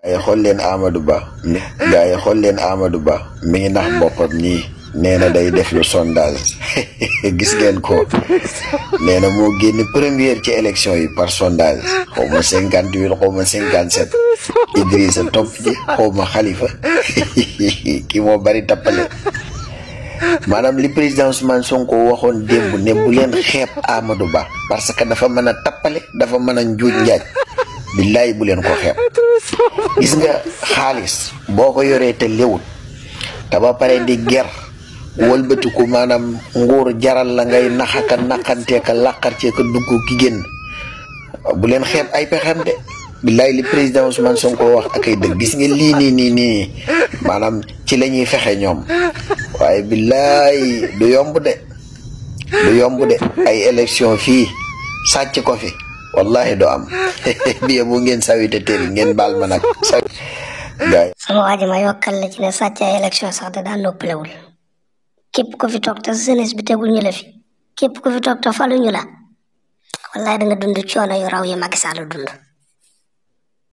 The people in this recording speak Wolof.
ay xool leen Amadou Ba gaa yi xool leen Amadou Ba mi ngi nax boppam nii nee na day def lu sondage gis ngeen ko nee na moo génn première ci élection yi par sondage xaw ma 58 xaw ma 57 Idrissa topp ji xaw ma Khalifa ki moo bari tappale maanaam li président Ousmane Sonko waxoon démb ne bu leen xeeb Amadou Ba parce que dafa mën a tappale dafa mën a njuuj njaaj billaay bu leen ko xeeb gis nga xaalis boo ko yoree te léwut te ba pare di ger wëlbatiku maanaam nguur jaral la ngay naxaka naqanteeka laqarceeka dugg ki génn bu leen xeeb ay pexem de billaay li président Ousmane Sonko wax ak ay dëgg gis nga lii nii maanaam ci la ñuy fexe ñoom waaye billaay du yomb de ay élection fii sàcc ko fi wallahi do am bi bu ngeen sawite teri ngeen baal ma nag gaay sama waaji ma yokkal la ci ne sàcc ay élection sax da daan noppalewul képp ko fi toog te jeunesse bi tegul ñu la fi képp ko fi toog te falu ñu la wallahi da nga dund coono yu raw yi Macky Sall dund